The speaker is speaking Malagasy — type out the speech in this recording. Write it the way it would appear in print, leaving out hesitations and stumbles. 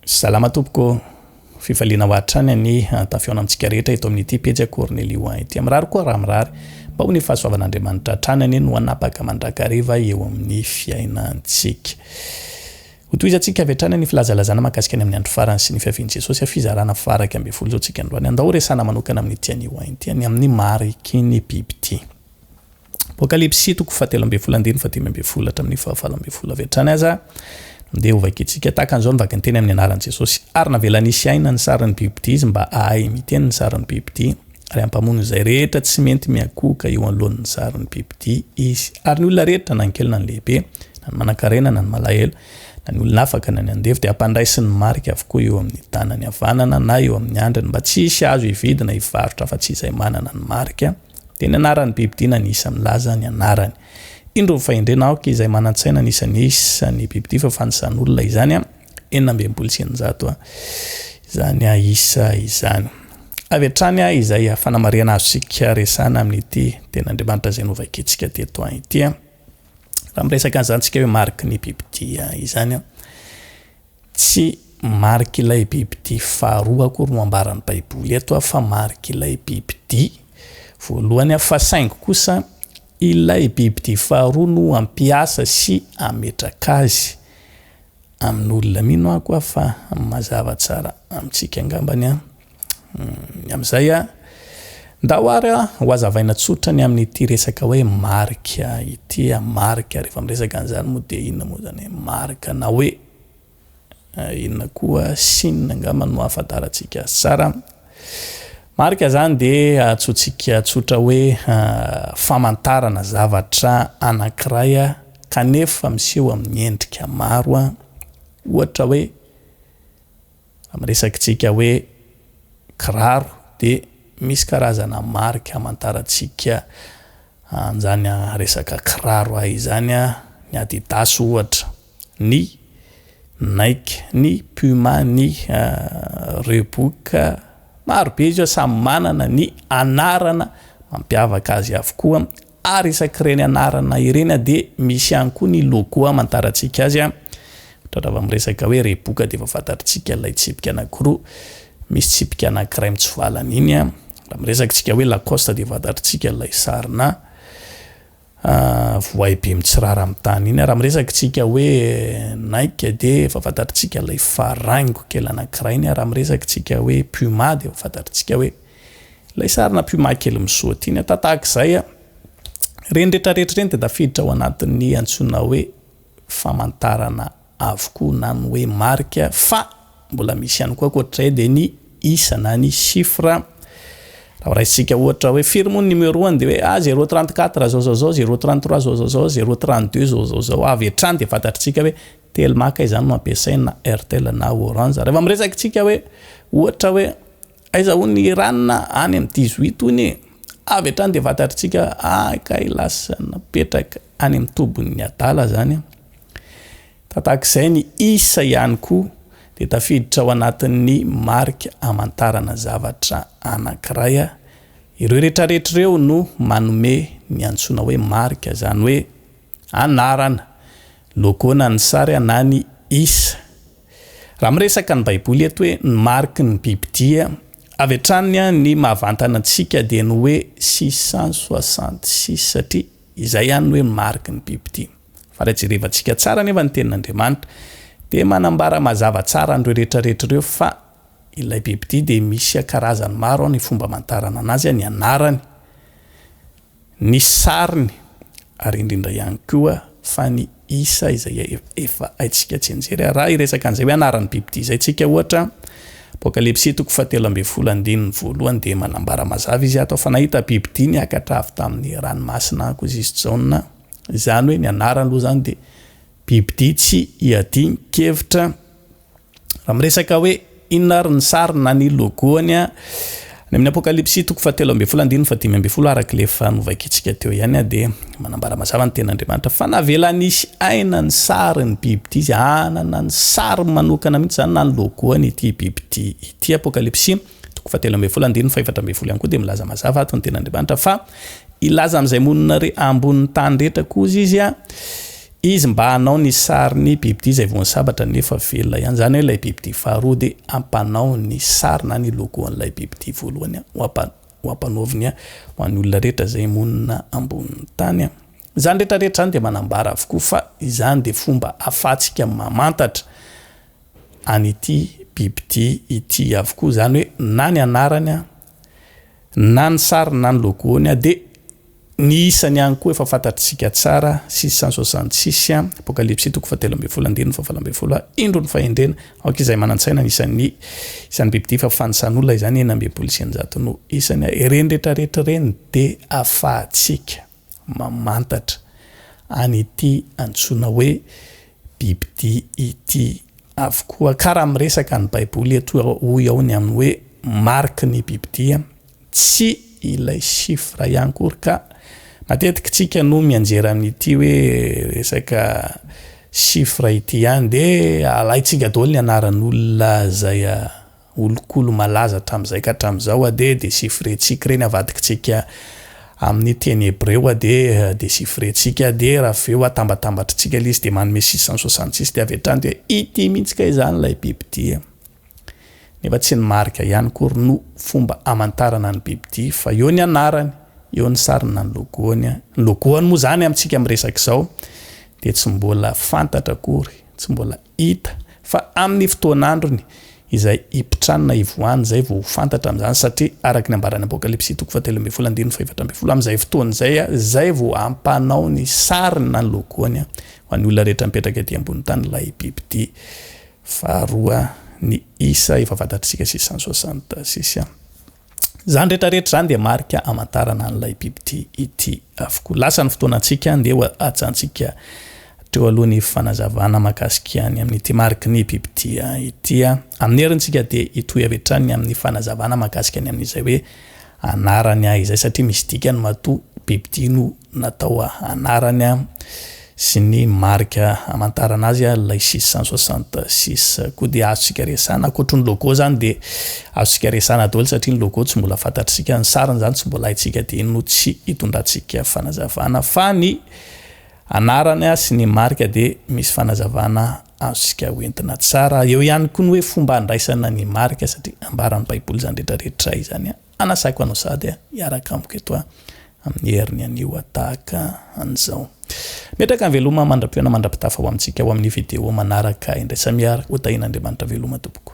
Salama tompoko, fifaliana ho hatrany ny tafihaona amintsika rehetra eto amin'ity pejy Cornelio ity. Mirary koa raha mirary mba ho ny fahasoavan'Andriamanitra hatrany anie no hanapaka mandrakariva eo amin'ny fiainantsika. Hotohizantsika avy hatrany ny filazalazana mahakasika ny amin'ny andro farany sy ny fiavian'i Jesosy, fizarana faha-11 izao tsika androany. Andao horesahana manokana amin'ity anio ity ny amin'ny mariky ny bibidia. Apokalypsy toko fahatelo ambin'ny folo andininy fahadimy ambin'ny folo hatramin'ny fahavalo ambin'ny folo avy hatrany aza dia hovakintsika tahaka an'izao ny vakinteny amin'ny anaran'i Jesosy. Ary navelany hisy aina ny sarin'ny bibidia izy mba hahay miteny ny sarin'ny bibidia ary hampamono izay rehetra tsy mety miankohoka eo anoloan'ny sarin'ny bibidia izy. Ary ny olona rehetra, na ny kely na ny lehibe, na ny manankarena na ny malahelo, na ny olona afaka na ny andevo dia ampandraisiny marika avokoa eo amin'ny tanany havanana na eo amin'ny handriny mba tsy hisy azo hividy na hivarotra afa-tsy izay manana ny marika. Dia ny anaran'ny bibidia na ny isa milaza ny anarany. Indro ny fahendrena, aoka izay manan-tsaina ny isan'ny isan'ny bibidia fa fanisan'olona izany, 666 izany isa izany. Avy hatrany izay fanamarihana azontsika resahana amin'ity tenin'Andriamanitra izay novakintsika teto ity. Raha miresaka an'izany tsika hoe mariky ny bibidia izany, Tsy marik'ilay bibidia faharoa akory no ambaran'ny Baiboly eto fa marik'ilay bibidia voalohany fa saingy kosa ilay bibidia faharoa no hampiasa sy hametraka azy amin'olona. Mino aho koa fa mazava tsara amintsika angambany an. Ny amin'izay an, ndao ary ho hazavaina tsotra ny amin'ity resaka hoe marika ity. Marika, rehefa miresaka an'izany moa dia inona moa izany hoe marika na hoe inona koa signe angamba no ahafantarantsika azy tsara. Marika izany dia antsointsika tsotra hoe famantarana zavatra anankiray kanefa miseho amin'ny endrika maro. Ohatra hoe Raha miresaka tsika hoe kiraro dia misy karazana marika amantarantsika an'izany resaka kiraro izany, ny Adidas ohatra, ny Nike, ny Puma, ny Reebok, maro be izy io samy manana ny anarana mampiavaka azy avokoa. Ary isak'ireny anarana ireny dia misy ihany koa ny logo amantarantsika azy. Ohatra raha vao miresaka hoe reboka dia efa fantatritsika ilay tsipika anankiroa misy tsipika anankiray mitsivalana iny. Raha miresaka isika hoe Lacoste dia fantatritsika ilay sarina voay be mitsirara amin'ny tany iny. Raha miresaka isika hoe Nike dia efa fantatritsika ilay faraingo kely anankiray iny. Raha miresaka isika hoe Puma dia efa fantatritsika hoe Ilay sarina puma kely misoa iny ata tahaka izay a. Ireny rehetra rehetra ireny dia tafiditra ao anatin'ny antsoina hoe famantarana avokoa na ny hoe marika fa mbola misy ihany koa ankoatr'izay dia ny isa na ny chiffre. Raha raisintsika ohatra hoe firy moa ny numéro-ny dia hoe ah zéro trente quatre zao zao zao, zéro trente trois zao zao zao, zéro trente deux zao zao zao, avy hatrany dia fantatritsika hoe Telma kay izany no ampiasaina na Airtel na Orange. Rehefa miresaka isika hoe ohatra hoe Aiza hono i ranona any amin'ny 18 hono e! Avy hatrany dia fantatritsika ah kay lasa napetraka any amin'ny tobin'ny adala zany an! Tahak'izay ny isa ihany koa dia tafiditra ao anatin'ny marika amantarana zavatra anankiray. Ireo rehetrarehetra ireo no manome ny antsoina hoe marika, izany hoe anarana, logo na ny sary na ny isa. Raha miresaka ny Baiboly eto hoe ny mariky ny bibidia, avy hatrany ny mahavantana antsika dia ny hoe 666 satria izay ihany ny hoe mariky ny bibidia. Fa raha jerevantsika tsara anefa ny tenin'Andriamanitra dia manambara mazava tsara an'ireo rehetra rehetra ireo fa ilay bibidia dia misy karazany maro ny fomba amantarana anazy, ny anarany. ny sariny ary indrindra ihany koa fa ny isa izay efa haintsika tsianjery. Raha hiresaka an'izay hoe anaran'ny bibidia izay tsika ohatra, Apokalypsy toko fahatelo ambin'ny folo andininy voalohany dia manambara mazava izy ato fa nahita bibidia niakatra avy tamin'ny ranomasina koa izy Jaona. Izany hoe ny anarany aloha izany dia bibidia tsy iadian-kevitra. Raha miresaka hoe inona ary ny sary na ny logo-ny, any amin'ny Apokalypsy toko fahatelo ambin'ny folo andininy fahadimy ambin'ny folo araka ilay efa novakintsika teo ihany dia manambara mazava ny tenin'Andriamanitra fa navela nisy aina ny sarin'ny bibidia izy, hanana ny sariny manokana mihitsy izany na ny logo-ny ity bibidia ity. Apokalypsy toko fahatelo ambin'ny folo andininy fahefatra ambin'ny folo ihany koa dia milaza mazava ato ny tenin'Andriamanitra fa hilaza amin'izay monina re ambonin'ny tany rehetra koa izy. Izy mba hanao ny sarin'ny bibidia izay voan'ny sabatra nefa velona ihany. Izany hoe ilay bibidia faharoa dia hampanao ny sary na ny logo an'ilay bibidia voalohany ho ampanaoviny ho an'ny olona rehetra izay monina ambonin'ny tany. Izany rehetra rehetra izany dia manambara avokoa fa izany dia fomba ahafahantsika mamantatra an'ity bibidia ity avokoa. Izany hoe na ny anarany na ny sariny na ny logo-ny dia ny isany ihany koa efa fantatr'isika tsara, 666, Apokalypsy toko fahatelo ambin'ny folo andininy fahavalo ambin'ny folo, Indro ny fahendrena, aoka izay manan-tsaina ny isan'ny isan'ny bibidia fa fanisan'olona izany 666 no isany. Ireny rehetrarehetra ireny dia ahafahantsika mamantatra an'ity antsoina hoe bibidia ity avokoa. Ka raha miresaka ny Baiboly eto hoy aho ny amin'ny hoe mariky ny bibidia, Tsy ilay chiffre ihany akory ka. Matetika tsika no mianjera amin'ity hoe resaka chiffre ity ihany de alaintsika daholo ny anaran'olona izay olokolo malaza hatramin'izay ka hatramin'izao de dechiffrer-tsika ireny avadikitsika amin'ny teny hebreo de dechiffrer-tsika de raha avy eo atambatambatritsika ilay izy de manome 666 de avy hatrany de ity mihitsy kay izany ilay bibidia. Nefa tsy ny marika ihany akory no fomba amantarana ny bibidia fa eo ny anarany, eo ny sariny na ny logo-ny. Ny logo-ny moa izany amintsika miresaka izao dia tsy mbola fantatra akory, tsy mbola hita fa amin'ny fotoan'androny izay hipitrany na hivoahany izay vao ho fantatra amin'izany satria araka ny ambaran'ny Apokalypsy toko fahatelo ambin'ny folo andininy fahefatra ambin'ny folo amin'izay fotoana izay izay vao hampanao ny sariny na ny logo-ny ho an'ny olona rehetra mipetraka ety ambony tany ilay bibidia. Faharoa, ny isa efa fantatr'isika 666. Izany rehetra rehetra izany dia marika hamantarana an'ilay bibidia ity avokoa. Lasa ny fotoanantsika, ndeha ho hajantsika hatreo aloha ny fanazavana mahakasika ny amin'ity mariky ny bibidia ity. Amin'ny herintsika dia hitohy avy hatrany ny amin'ny fanazavana mahakasika ny amin'izay hoe anarany izay satria misy dikany matoa bibidia no natao anarany sy ny marika hamantarana azy ilay 666 koa dia azontsika resahana ankoatry ny logo zany dia azontsika resahana daholo satria ny logo tsy mbola fantatr'isika ny sariny zany tsy mbola haintsika dia iny no tsy hitondrantsika fanazavana fa ny anarany sy ny marika dia misy fanazavana azontsika hoentina tsara eo ihany koa ny hoe fomba handraisana ny marika satria ambaran'ny baiboly izany rehetrarehetra izany. Anasako anao sady hiaraka amiko eto amin'ny heriny anio tahaka an'izao. Metraka ny veloma mandra-pihaona mandra-pitafa ho amintsika ho amin'ny video manaraka indray. Samia ho tahian'Andriamanitra veloma tompoko.